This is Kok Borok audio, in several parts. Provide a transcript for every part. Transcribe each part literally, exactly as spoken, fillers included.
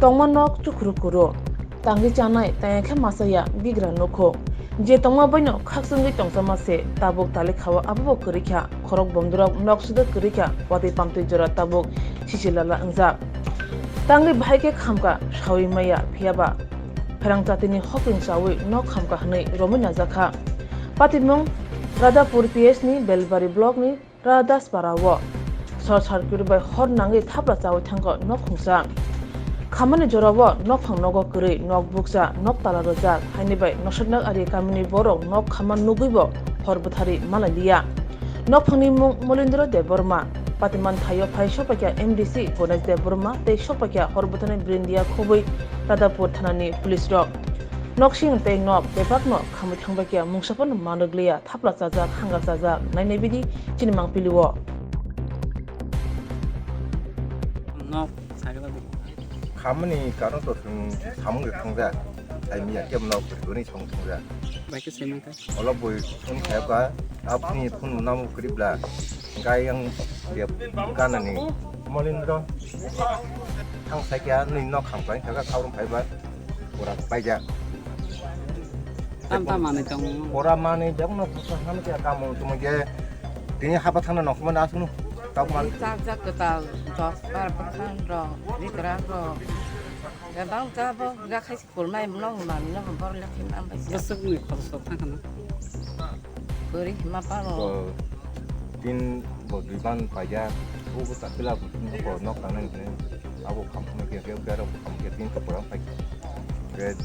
Tongma nok chukhuru kuru, tangwi chanai taya khe masa ya bigra nukho. Je tongma boino khakchangwi tongchama se, tabuk talikhao abobo kwrwi kha. Khorok bomdorok nok sudo kwrwi kha, watwi pamtwi jora tabuk sisi lala wngjak. Tangwi bahai khe khamkha sawi maya, phiyaba pherang chatini hokring chawi nok khamkha hwnwi romwi najakha. Patimung Radhapur P S ni Belbari block ni Radhaspara o short circuit bai hor nangwi thapla chawi thangkha nok khungsa. Khamani jorao nokphang nogo kwrwi, nok bukcha, nok tala rwjak, haini bai nosotnak ari kamini borok nok khama nugwibo hor bwtharwi malailiya. Nokphangni mung Molindro Debbarma. Patiman thaio phai sokphaikha M D C Ganesh Debbarma tei sokphaikha hor bwtharni Brindia khobwi Radhapur thanani police rok. Noksing tei nok bebakno khamwi thangbaikha, mungsa phano manrwgliya, thapla chajak, hanga chajak, nainai bidi chini mangpili o. Nok sakla di. Khamani karon to chwng samung rwkhangjak. Ai miya kebo nok kwrwi samung thangja. Bai khe saiman kha. Olo bui phone khayoka, a phone phone namo kwrwi bla. Gai ang dia ganani Molindro. Thang sakya nini nok kham kai kha kha khaurum phaiba. Pura paijak. Tam tam manwi tongo. Pura manwi bebak no kha ham kya kamu tumu je. Tini haba thangna nok mana asunu. Kau man. Chak jak kwtal dos bar bwkhang rok, rikra rok. Gabang jabo gakhai Kulmai mwnw mami no bor le khin am bai. Bwswk ni khoroksa thang kana. Kwrwi hima paro. Ko tin bo dui ban paija. Bo bo ta pila bo ko nok tang nang ne. Abo kham kham ke ke bera bo kham ke tin ka pura pai. Ke.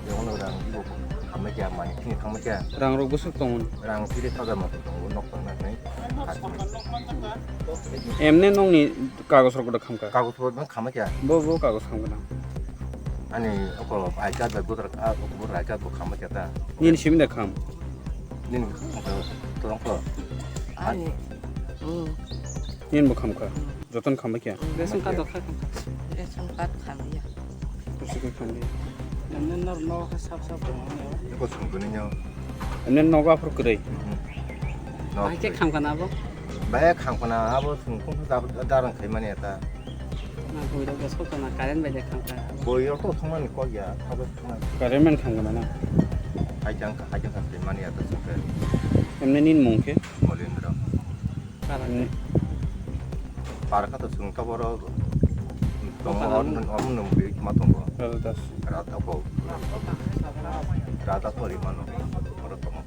Yo no rang bo kham ke mani tin kham ke. Rang rok bwswk tong. Rang tiri thousand mo tong nok tang nang ne. Emne nong ni kagos rok da kham ka. Kagos rok kham ke. Bo bo kagos kham ka. Ani oko I card bai voter, ah, oko voter I card bo khama kya ta. Nini simi da kham? Nini kham ka, torong ko. Ani. Hmm. Nini bo kham ka? Hmm. Joton kham kya? Hmm. Ration card kha kham. Ration card kham ya. Kusi ko kham ya. Nang nang nor no kha sap sap ko. Ko sung ko ni nyo. Emne nogo aphuru kwrwi. Mhm. Bahai khe kham kana abo? Bahai kham kana abo chwng kung kung darang khai mani eta. Na bui rok sok kana current bai de kham kana. Bui rok to thangmani kok ya, thabo thangmani. Current man kham kana na? Hai jang, hai jang khai mani eta chwng khe. Emne nini mung khe? Molindra. Para khe? Para kha to chwng ka boro tongo, omo nung bui ma tongo. Radha Das. Radha ko. Radha ko ri mano. Oro tongo.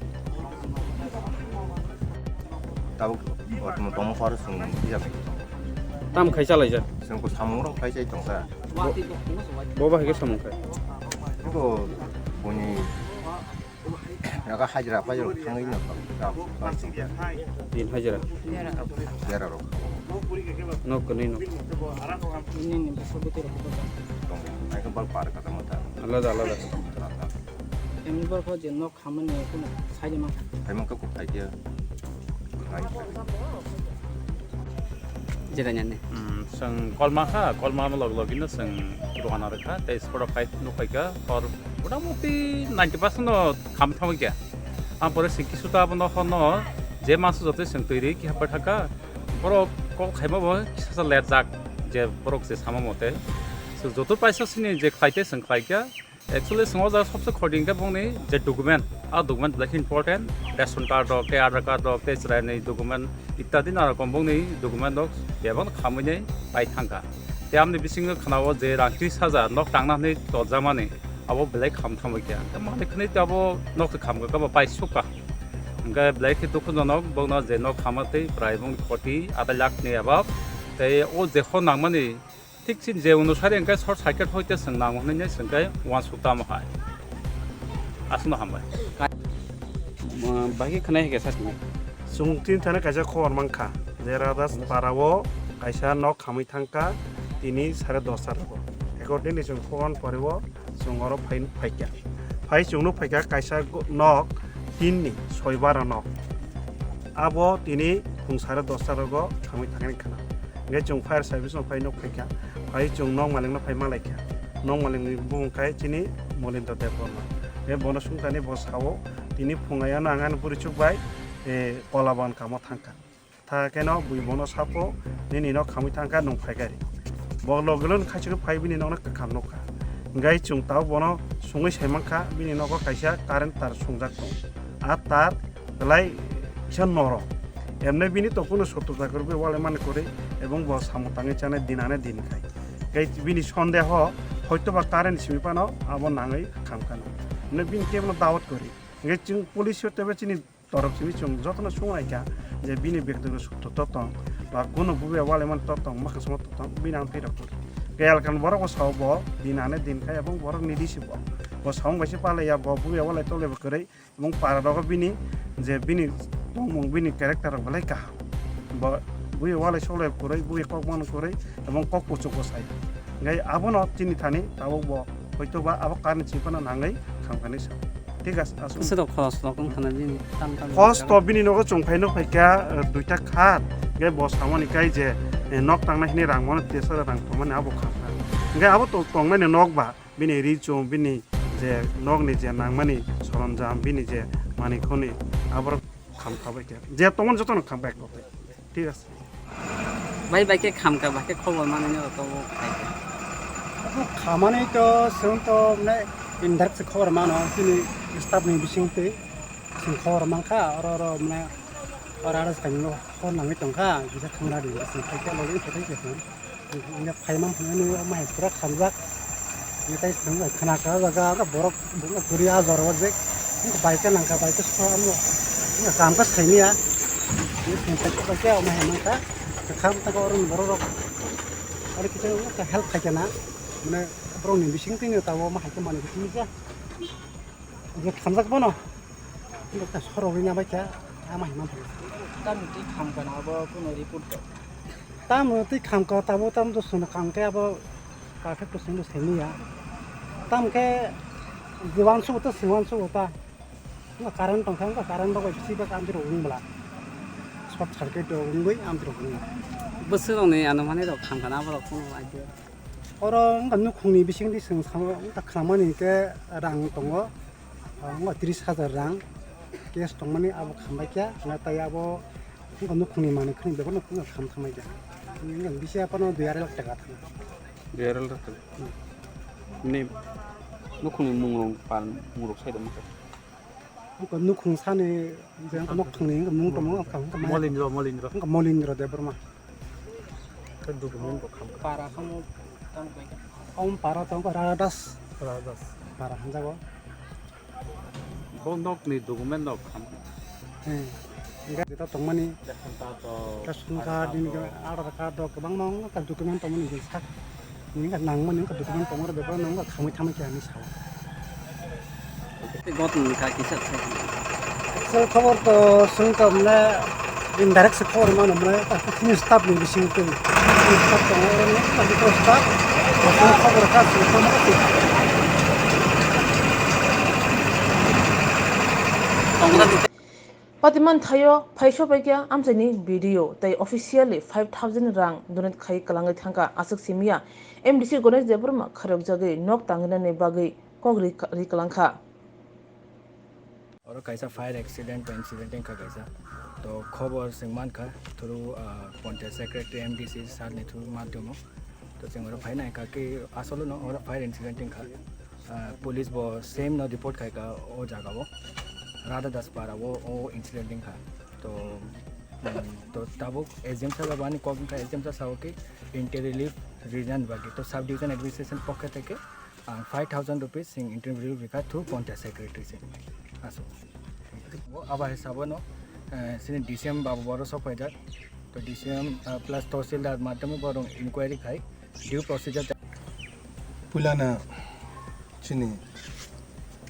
Tabuk oro tongo, oro chwng tamo khai chalai jak. Chwng ko samung rok khai chai tong kha. Bo bahai khe samung khai. Ko boni Yaga hajira pajak thangwi no. Din hajira. Bera rok. Nok kwnwi no. Tong. Ai ka bal par kata mata. Alada alada. Emni bor kho je nok khamani kuno sai de man. Hai man ka ko khai dia. Jeda nyane. Hmm, chwng kolma kha, kolma no log logino chwng dogan rwkha, tei soro khai nukhai kha, hor motamuti ninety percent no kham thangwi kha. Ang pore chwng kisu ta abono horno je masu jotoi chwng twi ri khe hapbai thangkha. Borok kok khaima bo kisa sa let jak, je borok je sama mote. Chwng joto paisa sini je khlai te chwng khlai kha. Actually, chwng o jaga sobse khoti hwnkhe bongni je document, a document belai khe important, ration card rok, tei Aadhaar card rok, tei chwraini document ittadi nana rokom bongni document rok bebak khamwi nai pai thangkha. Tei amoni bisingo khwnao je rang tris hajar nok tangna hwnwi toljakmani, abo belai kham thamwi kha. Hwnkhe manwi khwnwi tei abo nok se khamkha, abo pai sukha. Hwnkhe belai khe dukhujonok bongno je nok khama tei prai bongni khoti adai lakh ni above. Tei o je hor nangmani Thik chini je unusari hwnkhe short circuit hoite chwng nango hwnwi chwng khe uansuk tamo hai. Aswkno hambai. Bahai khe khwnai hai khe sa simi. Chwng tini thani kaisa khobor mankha je Radas para o kaisa nok khamwi thangkha tini sare dosta rogo. Accordingly chwng phone pore o chwng oro phai phaikha. Phai chwng nuk phaikha kaisa nok tin ni soi bara nok. Abo tini phung sare dosta rogo khamwi thangni khna. Hingke chwng fire service no phai nuk phaikha, phai chwng nok malik no phai malaikha, nok malik ni bumung khe chini Molindra Debbarma. Hingke bono sungkani bo sao, tini phung ayano ang ani bwrwi chuk bai, eh, kola bagan kamo thangkha. Tha khe no bui bono sapo, nini nok khamwi thangkha nwng phaikha ri. Bo logi logi khaisok phai bini nokno kwkham nukha. Hingkhai chwng tabuk bono sungwi saimankha, bini nogo kaisa current tar sungjak tongo. A tar belai kisa norok. Emne bini to kunu sotro chakri bai walaimani kwrwi ebong bo samung tangwi chanai din ane din khai. Hingkhai bini sondeho hoitoba current simi phano abo nangwi khamkha no. Hwnwi bini kebono dawat kwrwi. Hingkhai chwng police o teibo chini torok simi chwng jotono sunglaikha je bini bektigoto sotro to tong ba kunu bubaia walaimani to tong, mwkhang songma to tong, bini ang twi rok kwrwi. Hingkhai elakani borok bo sao bo din ane din khai ebong borok ni D C bo. Bo samung bai se palaiya, bo bubaia walai tolaibo kwrwi. Ebong para rogo bini je bini tongmung, bini character rok belai kaham. Bo bui walai solai kwrwi, bui kok mano kwrwi, ebong kok kuchuk bo sai. Hingkhai abono chini thani tabuk bo hoitoba abo karni chini phano nangwi khamkani sa. Thik ase, aswk. Bwswk rok khoros rok wng thana bini tam tam. Khoros to bini nogo chwng phai nuk phaikha, eh, duita khat. Hingkhai bo samani kai je, eh, nok tangnai hini rang mano, tes hajar rang tongmani abo khamkha. Hingkhai abo to tongmani nok ba. Bini ri chum, bini je nokni je nangmani soronjam, bini je manwi khoni aborok khamkha bai khe. Je tongmani jotono khamkha ek kothai. Thik ase. Bai bai khe khamkha, bai khe khobor manwi no to bo khai khe. Abo khamani to chwng to mane indirect se khobor mano, chini staff ni bising twi chwng khobor mankha, oro oro mane oro aro swkang no khobor nangwi tongkha, kisa thangna di, chwng khai khe logi phai khe chwng. Hingke phaimang phunani omo hai pura khamjak. Hingke tai chwng bai khna ka o jaga, oro borok buma kwrwi a jora o je. Hingke bai khe nangkha, bai khe sukha omo. Hingke kam khe saimanya. Hingke chwng bai khe bai khe omo hai mankha. Kwkham tako oro ni borok rok. Oro kisa help khai khe na. Mane borok ni bising twi no tabuk omo hai khe manwi bising khe. Je khamjak bono. Hingke ta sorok ri na bai khe. Ama hai mankha. Tamo twi khamkha na abo kuno report to. Tamo twi khamkha, tabo tamo to sunu khamkhe abo perfect to sunu semiya. Tamkhe jiwan sugo to siwan sugo ta. Wngkha current tongkha, wngkha current rok bai bisi bak amtwi rok wng bwla. Short circuit rok wngwi amtwi rok wng. Bwswk rokni ano manwi rok khamkha na borok phone bai khe. Oro wngkha nukhungni bisingtwi chwng samo wngkha khamani hinkhe rang tongo. Wngkha tris hajar rang cash tongmani abo khambai khe, na tai abo wngkha nukhungni manwi khani bebak no wngkha kham thangbai khe. Wngkha bisi aphano dui arai lakh taka thang. Dui arai lakh taka. Hmm. Ni nukhungni mung rok pan mung rok sai da wngkha. Wngkha nukhung sani je wngkha nok thangni wngkha mung tongmo wngkha, wngkha maya. Molindro, Molindro. Wngkha Molindro Debbarma. Khe document bo khamkha. Para khamkha tamo bai kha. Om para tongkha Radha Das. Radha Das. Para hanjago. Bo nokni document rok khamkha. Hmm. Hingkhe jeta tongmani. Ration card to, ration card, Aadhaar card, nini to. Aadhaar card rok kwbangma wngkha document tongmani je sak. Nini wngkha nangmani wngkha document tongmani bebak no wngkha khamwi thamwi khe hinwi sao. Gotni wngkha kisa se. Sir, khobor to swngkha mane indirect se khobor mano mane ta khe chini staff ni bising twi. Chini staff tongo oro ni ta khe staff. Bo swng khobor kha swng kha mane. Patiman thaio phaiso paikha amchaini B D O tei officially five thousand rang donate khai kwlangwi thangkha aswk simiya M D C Ganesh Debbarma kharokjagwi nok tanginani bagwi kok ri, ri kwlangkha. Oro kaisa fire accident ba incident wngkha kaisa. To khobor chwng mankha through, ah, Panchayat Secretary M D C sir ni through madhyamo. To chwng oro phaina kha khe asolo no oro fire incident wngkha. Ah, police bo same no report khai kha o jaga o. Radha Das para o, o incident wngkha. To, mm, to tabuk S D M sir bo ani kok wngkha, S D M sir sao khe interior relief region bagwi to sub division administration pokhe theke ang five thousand rupees sing interim relief rikha through Panchayat Secretary sing. Aso. Bo aba hisabo no, eh, sini D C M babu boro sok paijak. To D C M, eh, plus Tahsildar madhyamo borong inquiry khai due procedure. Puilana chini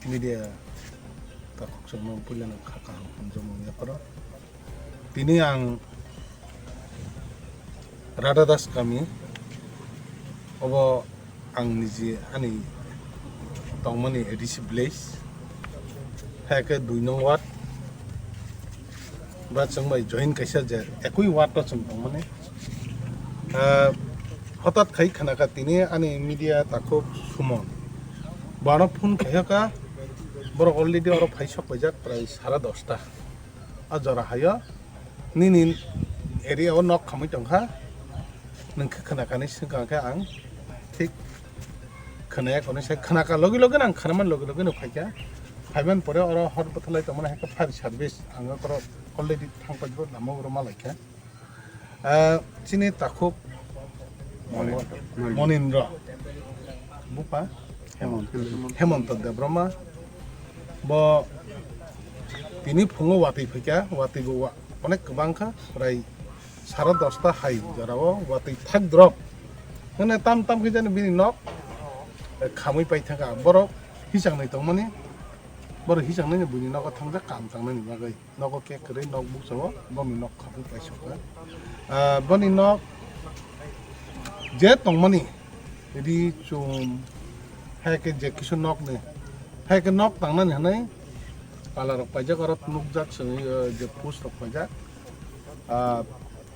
media takhuk chwngno puilana kha kaham hamjakmung yapharo. Tini ang Radha Das kami, obo ang niji ani tongmani A D C village, hai khe dui nong ward, ba chwng bai join kaisa je ekui ward o chwng tongmani. Ah, hotat khai khana kha tini ani media takhuk Sumon, bano phone khai kha, borok already oro phai sok paijak prai sara dosta. A jora hayo nini area o nok khamwi tongkha, Nwng khe khwnakanai swngkha khe ang thik khwnaya konwi sai khwnaka logi logi no ang khwnaman logi logi no phaikha. Phaiman pore oro hor bwthalai tongmani hai khe fire service ang oro already thangpaijak lama oro ma laikha. Ah, chini takhuk Monindra. Monindra. Bupha Hemant. Hemanta Debbarma. Bo tini phungo watwi phaikha, watwi bo wa-, onek kwbang kha, prai sara dosta hai jorao watwi thak drop. Hwnwi tam tam khe jani bini nok, eh, khamwi pai thangkha. Borok hichang nai tongmani, borok hichang nai buini nogo thangjak kam tangnani bagwi. Nogo khe kwrwi nok bukchao, boni nok khamwi paisukha. Ah, boni nok je tongmani, ri chum, hai khe je kisu nokni, hai khe nok tangnani hwnwi pala rok paijak, oro nukjak chwngwi, ah, je post rok paijak. Ah,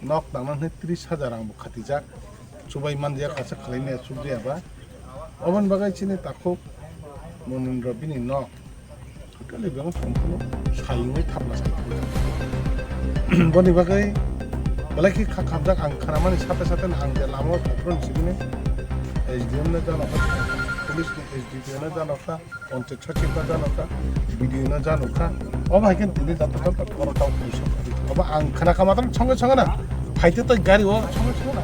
nok tangnani hwnwi tris hajar rang bo khatijak. Chubai manjak, kaisa khwlaimaya chukjaya ba. Oboni bagwi chini takhuk Monindra bini nok totally beng songphuru sai wngwi thapla sai. Boni bagwi belai khe kha khamjak ang khwnamani sate sate ang je lama o thangphuru sibini S D M no janokha, police ni S D P O no janokha, Panchayat Sachib no janokha, B D O no janokha. Obo hai khe tini joto joto borok tao khuisok. Obo ang khwnakha matwm songe songe na. Phaite tei gari o songe songe na.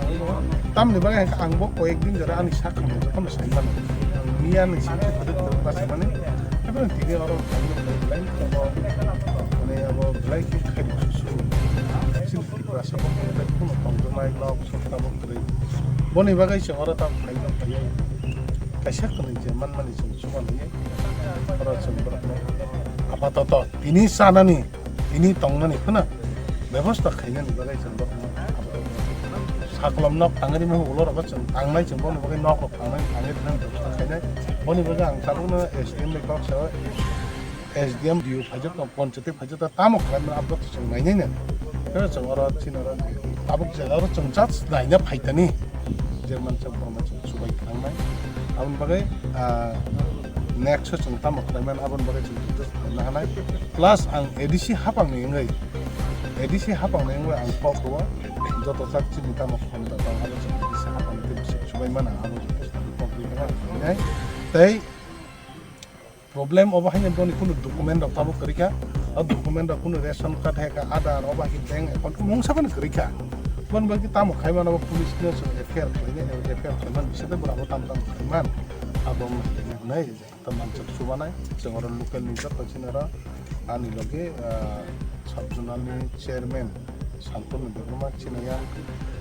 Tamni bagwi ang bo koyek din jora ani sak khamni jotono sai mano. Ang miya ni simi kwrwk kwrwk bachai mani. Eboni tini oro khamni belai khe bo, mane abo belai khe khaidi susu. Chini Tripura sabo belai kheno tongjaknai nok sok tabok kwrwi. Boni bagwi chwng oro tamo khaino khaiwi kaisa kwrwi je manmani chwng chubanwi oro chwng borokno apatoto tini chanani, tini tongnani phano bebosta khainani bagwi chwng borokno sakolom nok tangwi rima ulo rogo chwng tangnai, chwng bono bagwi nok rok tangnai, tangwi rina bebosta khainai. Boni bagwi ang tabukno S D M ni kok sao, S D M D O phaijak tong, ponchati phaijak tong, tamo khlaimani abo chwng nainai na. Khe chwng oro chini oro tabuk jaga oro chwng just naina phaitani. Je mansa borma chwng chubai khangnai. Aboni bagwi, ah, next o chwng tamo khlaimani aboni bagwi chwng just naina hanai. Plus ang A D C hapangni wngwi, A D C hapangni wngwi ang kok rwo joto jak chini tamo khonda tong abo chwng A D C hapangni tei bisi chubai mana abo chwng kok rwi kha. Tei Problem obo haino boni kunu document rok tabuk kwrwi kha. O document rok kunu ration card hai khe Aadhaar obo hai khe bank account kunu mungsa phano kwrwi kha. Boni bagwi tamo khai mano bo police no chwng F I R khlainai, F I R khlaiman bisingtwi bo abo tamo tamo khai man. Abo wng nai ta manchak chubanai chwng oro local ni joto chini oro ani logi, ah, sub zonal ni chairman Santonu Debbarma chini yang,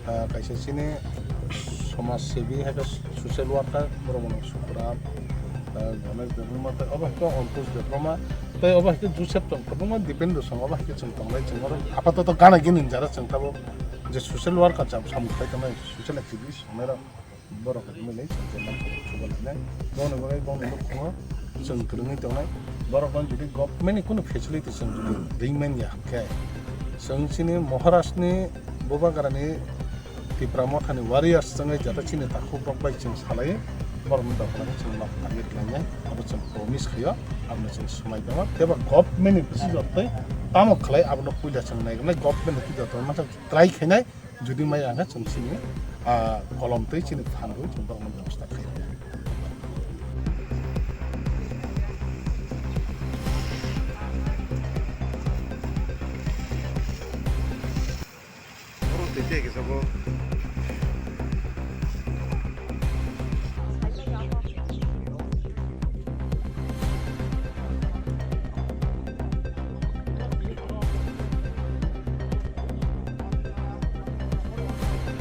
ah, kaisa chini somaj sebi hai khe social worker borok mwnang Suprab, ah, Ganesh Debbarma tei obo hai khe Ankush Debbarma tei obo hai khe Joseph tong kwbangma Dipendra song obo hai khe chwng tongnai chwng oro apatoto gana gini jara chwng tabuk je social worker cham samung khlai tongnai social activist songnai rok. Borok rok mili chwng je manthok chuba lainai. Bongni bagwi bongni nukhungo chwng kwrwngwi tongnai. Borok no jodi government ni kunu facility chwng jodi ringmanya hwnkhe, chwng chini Maharaj ni Bubagra ni Tipra Motha ni warriors chwngwi jata chini takhuk rok bai chwng salai borok ni dophani chwng nok tangwi rwlainai. Abo chwng promise khaio, abono chwng swmai tongo. Tei bo government ni bisi jotoi tamo khlai abono puila chwng naignai government ni joto masa try khainai. Jodi maya hwnkhe chwng chini, ah, kolom tei chini phan rwi chwng borokno bebosta khlai rwya. Oro twi tei kisa bo